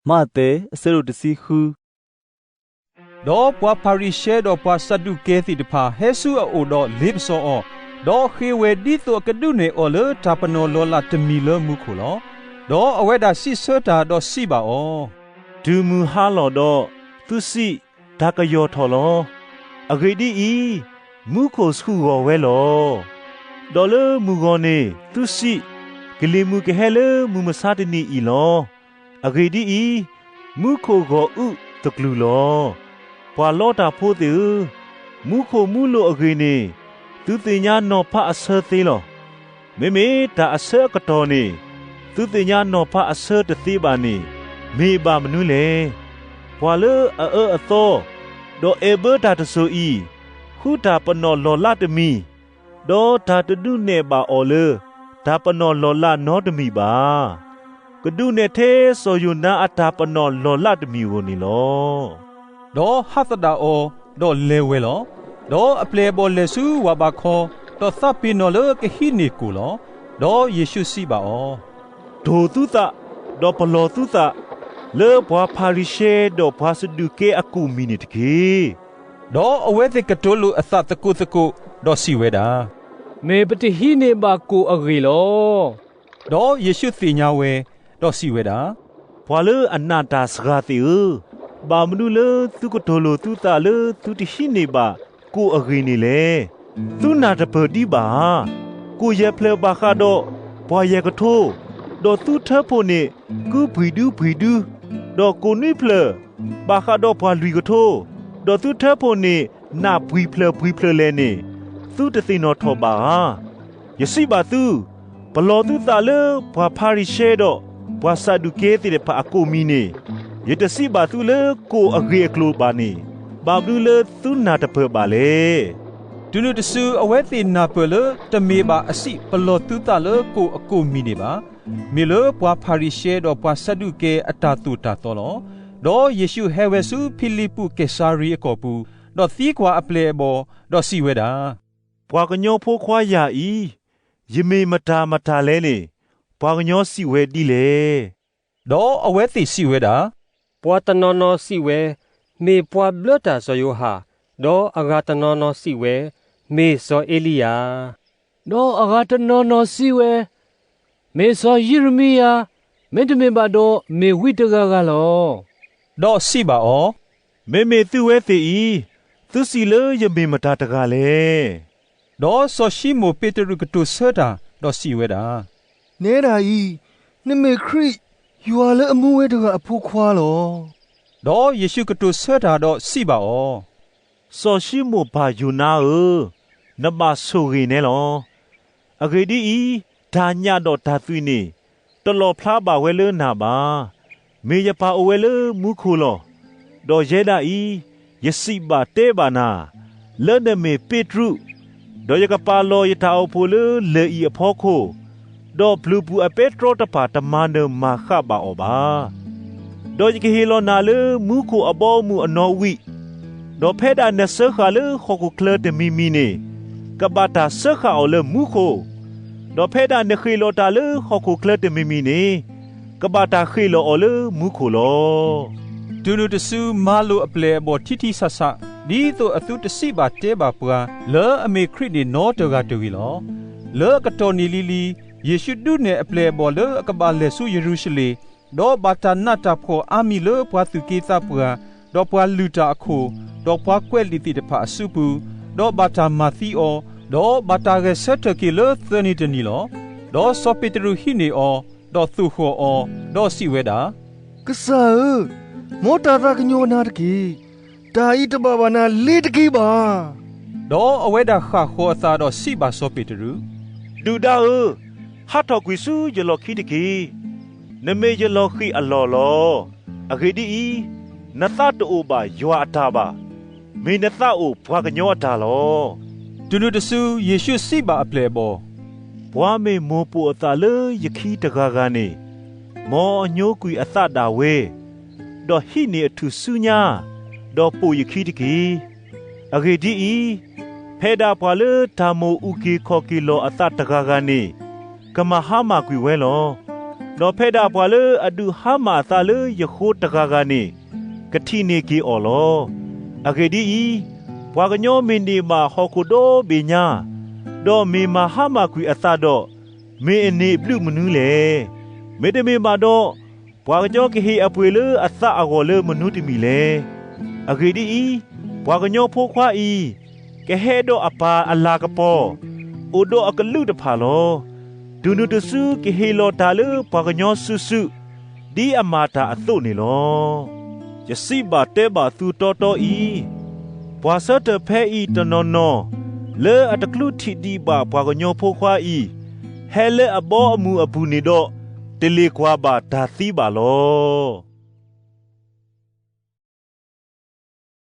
မးသဲ အဆၢဒိၣ်တဆံဃု. ဒီးပှၤဖၤရံၤၡဲဒီးပှၤစးဒူးကဲသ့ၣ်တဖၣ် ဟဲဆူအအိၣ်ဒီးလ့ပစီအီၤ, ဒီးဃ့ဝဲဒ်သိးအကဒုးနဲၣ်အီၤလၢတၢ်ပနီၣ်လီၤလးတမံၤလၢမူခိၣ်လီၤ. ဒီးအဝဲဒၣ်စံးဆၢတၢ်ဒီးစံးဘၣ်အီၤ, တုၤမုၢ်ဟါလီၤဒီး, သုစံး, တၢ်ကယီၢ်ထီၣ်လီၤ. အဂ့ၢ်ဒ်အံၤ, မူခိၣ်ဆူၣ်ဂီၢ်ဝဲလီၤ. ဒီးလၢမုၢ်ဂီၤန့ၣ်သုစံး, ကလံၤမုၢ်ကဟဲလၢမုၢ်မဆါတနံၤအံၤလီၤ. အဂ့ၢ်ဒ်အံၤ, မူခိၣ်ဂီၢ်အုၣ်သကလုၢ်လီၤ. ပှၤလီတၢ်ဖိသ့ၣ်ဧၢ, မူခိၣ်မူလိာ်အဂ့ၢ်န့ၣ်, သုသ့ၣ်ညါနီၤဖးအဆၢသ့လီၤ. မ့မ့ၢ်တၢ်အဆၢအကတီၢ်န့ၣ်, သုသ့ၣ်ညါနီၤဖးအဆၢတသ့ဘၣ်န့ၣ်, မ့ၢ်ဘၣ်မနုၤလဲၣ်. ပှၤလၢအအၢအသီ, ဒီးအဲၣ်ဘၢတၢ်တစိၤအံၤ, ဃုတၢ်ပနီၣ်လီၢ်လးတမံၤ, ဒီးတၢ်တဒုးနဲၣ်ဘၣ်အီၤလၢ တၢ်ပနီၣ်လီၢ်လးနီတမံၤဘၣ်. ကဒုးနဲၣ်ထဲစီၤယိၤနါအတၢ်ပနီၣ်လီၢ်လးတမံၤဧိၤန့ၣ်လီၤ. ဒီးဟးသဒၣ်အီၤ, ဒီးလဲၤဝဲလီၤ. ဒီးအပျဲၢ်အဘီၣ်လဲၤဆူဝၢ်ဘးခီ, ဒီးသးပ့ၤနီၣ်လၢကဟံးန့ၢ်ကိၣ်လီၤ. ဒီးယ့ၣ်ၡူးစံးဘၣ်အီၤ, တိၢ်သုသး, ဒီးပလီၢ်သုသး, လၢပှၤဖၤရံၤၡဲဒီးပှၤစဒူးကဲအကိၣ်မံၤန့ၣ်တက့ၢ်. ဒီးအဝဲသ့ၣ်ကတိၤလိာ်အသးသကိးသကိး, ဒီးစံးဝဲဒၣ်, မ့ၢ်ပတဟံးန့ၢ်ဘၣ်ကိၣ်အဂ့ၢ်လီၤ. ဒီးယ့ၣ်ၡူးသ့ၣ်ညါဝဲ, ဒီးစံးဝဲဒၣ်, ပှၤလၢအနာ်တၢ်စှၤသ့ၣ်ဧၢ, ဘၣ်မနုၤလၢသုကတိၤလိာ်သုသးလၢသုတဟံးန့ၢ်ဘၣ်ကိၣ်အဂ့ၢ်န့ၣ်လဲၣ်. သုနာ်တပၢၢ်ဒံးဘၣ်ဧါ. ကိၣ်ယဲၢ်ဖျၢၣ်ဘၣ်ဃးဒီးပှၤယဲၢ်ကထိ, ဒီးသုထၢဖှိၣ်န့ၣ်ကုပှံၤဒုပှံၤဒု, ဒီးကိၣ်နွံဖျၢၣ်ဘၣ်ဃးဒီးပှၤလွံၢ်ကထိ, ဒီးသုထၢဖှိၣ်န့ၣ်နးပှံၤဖျၢၣ်ပှံၤဖျၢၣ်လဲၣ်န့ၣ်, သုတသ့ၣ်နီၣ်ထီၣ်ဘၣ်ဧါ. ယစံးဘၣ်သု, ပလီၢ်သုသးလၢပှၤဖၤရံၤၡဲဒီးပှၤစးဒူးကဲသ့ၣ်တဖၣ်အကိၣ်မံၤန့ၣ်, ယတစံးဘၣ်သုလၢကိၣ်အဂ့ၢ်အကျိၤဘၣ်န့ၣ်, ဘၣ်မနုၤလၢသုနာ်တပၢၢ်ဘၣ်လဲၣ်. တုၤနုၤတစုအဝဲသ့ၣ်နၢ်ပၢၢ်လၢ တမ့ၢ်ဘၣ်အစံးပလီၢ်သုသးလၢကိၣ်အကိၣ်မံၤန့ၣ်ဘၣ်, မ့ၢ်လၢပှၤဖၤရံၤၡဲဒီးပှၤစးဒူးကဲအတၢ်သိၣ်တၢ်သီလီၤ. ဒီးယ့ၣ်ၡူးဟဲဝဲဆူဖံလံးပူးကဲးစၤရံအကီၢ်ပူၤ, ဒီးသံကွၢ်အပျဲၢ်အဘီၣ်, ဒီးစံးဝဲဒၣ်, ပှၤကညီဖိခွါယၤအံၤ, ယမ့ၢ်မတၤမတၤလဲၣ်န့ၣ်, ပှၤကညီစံးဝဲဒ်လဲၣ်. ဒီးအဝဲသ့ၣ်စံးဝဲဒၣ်, ပှၤတနီၤနီၤစံးဝဲ, မ့ၢ်ပှၤဘျၢတၢ်စီၤယိၤဟၣ်, ဒီးအဂၤတနီၤနီၤစံးဝဲ, မ့ၢ်စီၤအ့လံယၤ, ဒီးအဂၤတနီၤနီၤစံးဝဲ, မ့ၢ်စီၤယံးရမံယၤ, မ့တမ့ၢ်ဘၣ်ဒီးမ့ၢ်ဝံတဂၤဂၤလီၤ. ဒီးစံးဘၣ်အီၤ, မ့မ့ၢ်သုဝဲသ့ၣ်အံၤ, သုစံးလၢယမ့ၢ်မတၤတဂၤလဲၣ်. ဒီးစီၤၡံမိၣ်ပ့းတရူးကတိၤဆၢတၢ်, ဒီးစံးဝဲဒၣ်, နဲဒၣ်အံၤ, နမ့ၢ်ခရံာ်, ယွၤလၢအမူဝဲတဂၤအဖိခွါလီၤ. ဒီးယ့ၣ်ၡူးကတိၤဆၢတၢ်ဒီးစံးဘၣ်အီၤ, စီၤၡံမိၣ်ပၢ်ယိၤနါဧၢ, နဘၣ်ဆိၣ်ဂ့ၤနဲလီၤ. အဂ့ၢ်ဒ်အံၤ, တၢ်ညၣ်ဒီးတၢ်သွံၣ်န့ၣ် တလီၣ်ဖျါဘၣ်ဝဲလၢနၤဘၣ်. မ့ၢ်ယပၢ်အိၣ်ဝဲလၢမူခိၣ်လီၤ. ဒီးယဲဒၣ်အံၤ, ယစံးဘၣ်တဲဘၣ်နၤ, လၢနမ့ၢ်ပ့းတရူး, ဒီးယကပာ်လီၤယတၢ်အိၣ်ဖှိၣ်လၢလၢၢ်အံၤအဖီခိၣ်, ဒီးဘျုးပူၤအပဲတြီတဖၣ်တမၤနၢၤမၤဃၣ်ဘၣ်အီၤဘၣ်. ဒီးယကဟ့ၣ်လီၤနၤလၢမူခိၣ်အဘီအမုၢ်အနီၣ်ဝံာ်, ဒီးဖဲဒၣ်နစၢဃာ်လၢဟီၣ်ခိၣ်ချၢတမံၤမံၤန့ၣ်, ကဘၣ်တၢ်စၢဃာ်အီၤလၢမူခိၣ်, ဒီးဖဲဒၣ်နဃ့ၢ်လီၤတၢ်လၢဟီၣ်ခိၣ်ချၢတမံၤမံၤန့ၣ်, ကဘၣ်တၢ်ဃ့ၢ်လီၤအီၤလၢမူခိၣ်လီၤ. တုၤနုၤတစုမၤလိာ်အပျဲၢ်အဘီၣ်ထံထံဆးဆး, ဒ်သိးအသုတစံးဘၣ်တဲဘၣ်ပှၤ လၢအမ့ၢ်ခရံာ်န့ၣ်နီတဂၤတဂ့ၤလီၤ. လၢအကတီၢ်န့ၣ်လံၤလံၤ, ယ့ၣ်ၡူးဒုးနဲၣ်အပျဲၢ်အဘီၣ်လၢအကဘၣ်လဲၤဆူယရူၤၡလ့ၣ်, ဒီးဘၣ်တၢ်နးတၢ်ဖှီၣ်အါမံၤလၢပှၤသူၣ်က့သးပှၢ်, ဒီးပှၤလုၢ်တၢ်အခိၣ်, ဒီးပှၤကွဲးလံာ်သ့ၣ်တဖၣ်အစုပူၤ, ဒီးဘၣ်တၢ်မၤသံအီၤ, ဒီးဘၣ်တၢ်ဂဲၤဆၢထၢၣ်က့ၤလၢသၢနံၤတနံၤလီၤ. ဒီးစီၤပ့းတရူးဟံးန့ၢ်အီၤ, ဒီးသိၣ်ဃီၣ်အီၤ, ဒီးစံးဝဲဒၣ်, ကစၢ်ဧၢ, မ်တၢ်သးကညီၤနၤတက့ၢ်. တၢ်အံၤတဘၣ်ဘၣ်နၤလ့ၤတက့ၢ်ဘၣ်. ဒီးအဝဲဒၣ်ဃၣ်ဃီၤအသးဒီးစံးဘၣ်စီၤပ့းတရူး, ဒုၣ်ဒါဧၢ, ဟးထီၣ်ကွံာ်ဆူယလီၢ်ခံတက့ၢ်. နမ့ၢ်ယလီၤဃံၢ်အလီၢ်လီၤ. အဂ့ၢ်ဒ်အံၤ, နသးတအိၣ်ဘၣ်ယွၤအတၢ်ဘၣ်, မ့ၢ်နသးအိၣ်ပှၤကညီအတၢ်လီၤ. တုၤနုၤတစုယ့ၣ်ၡူးစံးဘၣ်အပျဲၢ်အဘီၣ်, ပှၤမ့ၢ်မိၢ်ပိာ်အသးလၢယခံတဂၤဂၤန့ၣ်, မ်အညိကွံာ်အသးဒၣ်ဝဲ, ဒီးဟံးန့ၢ်အထူၣ်စုညါ, ဒီးပိာ်ယခံတက့ၢ်. အဂ့ၢ်ဒ်အံၤ, ဖဲဒၣ်ပှၤလၢတၢ်မိၣ်အုၣ်က့ၤခီၣ်က့ၤလီၤအသးတဂၤဂၤန့ၣ်, ကမၤဟါမၢ်ကွံာ်ဝဲလီၤ. ဒီးဖဲဒၣ်ပှၤလၢအဒုးဟါမၢ်အသးလၢယဃိတဂၤဂၤန့ၣ် ကထံၣ်န့ၢ်က့ၤအီၤလီၤ. အဂ့ၢ်ဒ်အံၤ, ပှၤကညီမ့ၢ်န့ၢ်ဘၣ်ဟီၣ်ခိၣ်ဒီဘ့ၣ်ညါ, ဒီးမ့ၢ်မၤဟါမၢ်ကွံာ်အသးဒီး, မ့ၢ်အန့ၢ်ဘျုးမနုၤလဲၣ်. မ့တမ့ၢ်ဘၣ်ဒီး, ပှၤကညီကဟ့ၣ်အပှ့ၤလၢအသးအဂီၢ်လၢမနုၤတမံၤလဲၣ်. အဂ့ၢ်ဒ်အံၤ, ပှၤကညီဖိခွါအံၤ ကဟဲဒီးအပၢ်အလၤကပီၤ, အိၣ်ဒီးအကလုၢ်တဖၣ်လီၤ. တုၤနုၤတစုကဟ့ၣ်လီၤတၢ်လၢပှၤကညီစုာ်စုာ်, ဒ်အမၤတၢ်အသိးန့ၣ်လီၤ. ယစံးဘၣ်တဲဘၣ်သုတီတီအံၤ, ပှၤဆၢထၢၣ်ဖဲအံၤတနီၤနီၤ, လၢအတကျူထံၣ်ဒံးဘၣ်ပှၤကညီဖိခွါအံၤ, ဟဲလၢအဘီအမုၢ်အပူၤန့ၣ်ဒီး, တလ့ၣ်ကွၢ်ဘၣ်တၢ်သံဘၣ်လီၤ.